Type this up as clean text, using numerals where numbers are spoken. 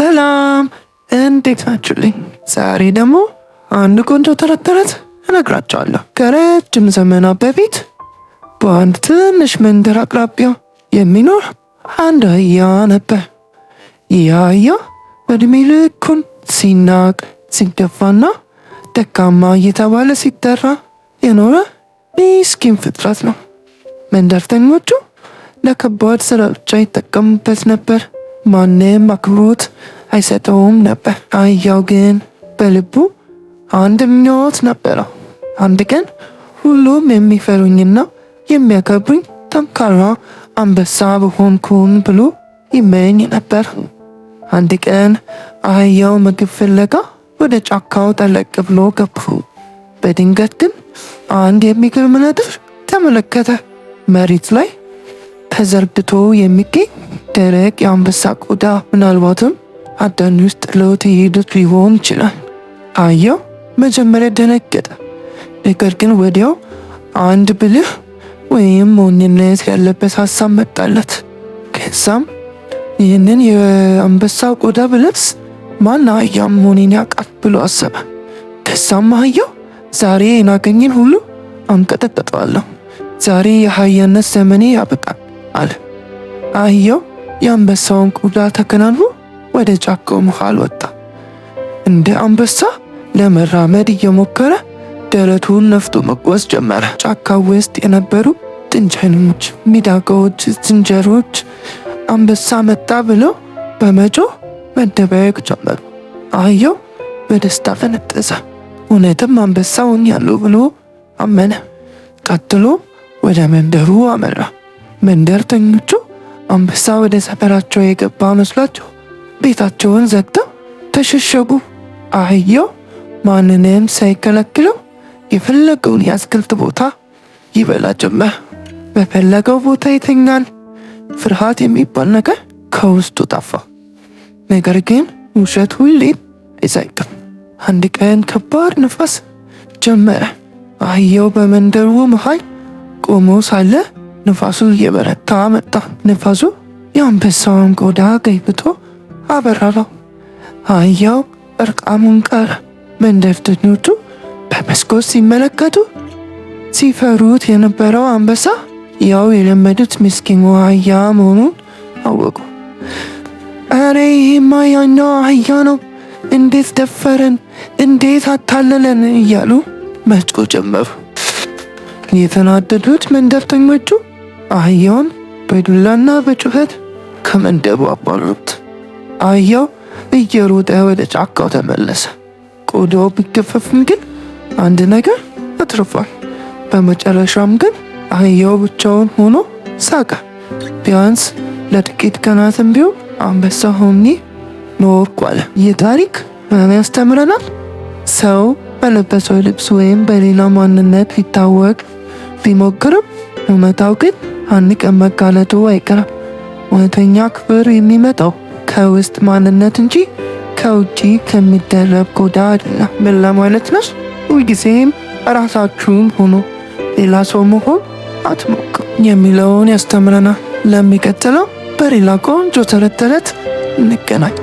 ሰላም፣ እንዴት ናችሁልኝ? ዛሬ ደግሞ አንድ ቆንጆ ተረት ተረት እነግራችኋለሁ። ከረጅም ዘመናት በፊት በአንድ ትንሽ መንደር አቅራቢያ የሚኖር አንድ አህያ ነበር። ይህ አህያ በእድሜ ልኩን ሲናቅ፣ ሲገፋና ደካማ እየተባለ ሲጠራ የኖረ ምስኪን ፍጥረት ነው። መንደርተኞቹ ለከባድ ስራ ብቻ ይጠቀሙበት ነበር። ማንም አክብሮት አይሰጠውም ነበር። አህያው ግን በልቡ አንድ ምኞት ነበረው። አንድ ቀን ሁሉም የሚፈሩኝና የሚያከብሩኝ ጠንካራ አንበሳ በሆንኩን ብሎ ይመኝ ነበር። አንድ ቀን አህያው ምግብ ፍለጋ ወደ ጫካው ጠለቅ ብሎ ገቡ። በድንገት ግን አንድ የሚገርም ነገር ተመለከተ። መሬት ላይ ተዘርግቶ የሚገኝ ደረቅ የአንበሳ ቆዳ፣ ምናልባትም አዳኞች ጥለውት የሄዱት ሊሆን ይችላል። አህያው መጀመሪያ ደነገጠ። ነገር ግን ወዲያው አንድ ብልህ ወይም ሞኝነት ያለበት ሀሳብ መጣለት። ከዛም ይህንን የአንበሳ ቆዳ ብለብስ ማን አህያ መሆኔን ያውቃል ብሎ አሰበ። ከዛም አህያው ዛሬ የናቀኝን ሁሉ አንቀጠቅጠዋለሁ፣ ዛሬ የአህያነት ዘመኔ ያበቃል አለ። አህያው የአንበሳውን ቆዳ ተከናንቦ ወደ ጫካው መሃል ወጣ። እንደ አንበሳ ለመራመድ እየሞከረ ደረቱን ነፍቶ መጓዝ ጀመረ። ጫካው ውስጥ የነበሩ ጥንቸሎች፣ ሚዳቆች፣ ዝንጀሮች አንበሳ መጣ ብለው በመጮህ መደበቅ ጀመሩ። አህያው በደስታ ፈነጠዘ። እውነትም አንበሳ ሆኛለሁ ብሎ አመነ። ቀጥሎ ወደ መንደሩ አመራ። መንደርተኞቹ አንበሳ ወደ ሰፈራቸው የገባ መስሏቸው ቤታቸውን ዘግተው ተሸሸጉ። አህያው ማንንም ሳይከለክለው የፈለገውን የአትክልት ቦታ ይበላ ጀመር። በፈለገው ቦታ ይተኛል። ፍርሃት የሚባል ነገር ከውስጡ ጠፋ። ነገር ግን ውሸት ሁሌም አይዘልቅም። አንድ ቀን ከባድ ንፋስ ጀመረ። አህያው በመንደሩ መሃል ቆሞ ሳለ ንፋሱ እየበረታ መጣ። ንፋሱ የአንበሳውን ቆዳ ገልብጦ አበረረው። አህያው እርቃኑን ቀረ። መንደርተኞቹ በመስኮት ሲመለከቱ ሲፈሩት የነበረው አንበሳ ያው የለመዱት ምስኪኑ አህያ መሆኑን አወቁ። ኧረ ይሄማ ያኛው አህያ ነው፣ እንዴት ደፈረን፣ እንዴት አታለለን እያሉ መጮህ ጀመሩ። የተናደዱት መንደርተኞቹ አህያውን በዱላና በጩኸት ከመንደሩ አባረሩት። አህያው እየሮጠ ወደ ጫካው ተመለሰ። ቆዳው ቢገፈፍም ግን አንድ ነገር አትርፏል። በመጨረሻም ግን አህያው ብቻውን ሆኖ ሳቀ። ቢያንስ ለጥቂት ቀናትም ቢሆን አንበሳ ሆኜ ኖርኩ አለ። ይህ ታሪክ ምን ያስተምረናል? ሰው በለበሰው ልብስ ወይም በሌላ ማንነት ሊታወቅ ቢሞክርም እውነታው ግን አንድ ቀን መጋለጡ አይቀርም። እውነተኛ ክብር የሚመጣው ከውስጥ ማንነት እንጂ ከውጪ ከሚደረብ ቆዳ አይደለም። ምን ለማለት ነው? ሁልጊዜም ራሳችሁም ሆኖ ሌላ ሰው መሆን አትሞክሩ የሚለውን ያስተምረናል። ለሚቀጥለው በሌላ ቆንጆ ተረት ተረት እንገናኝ።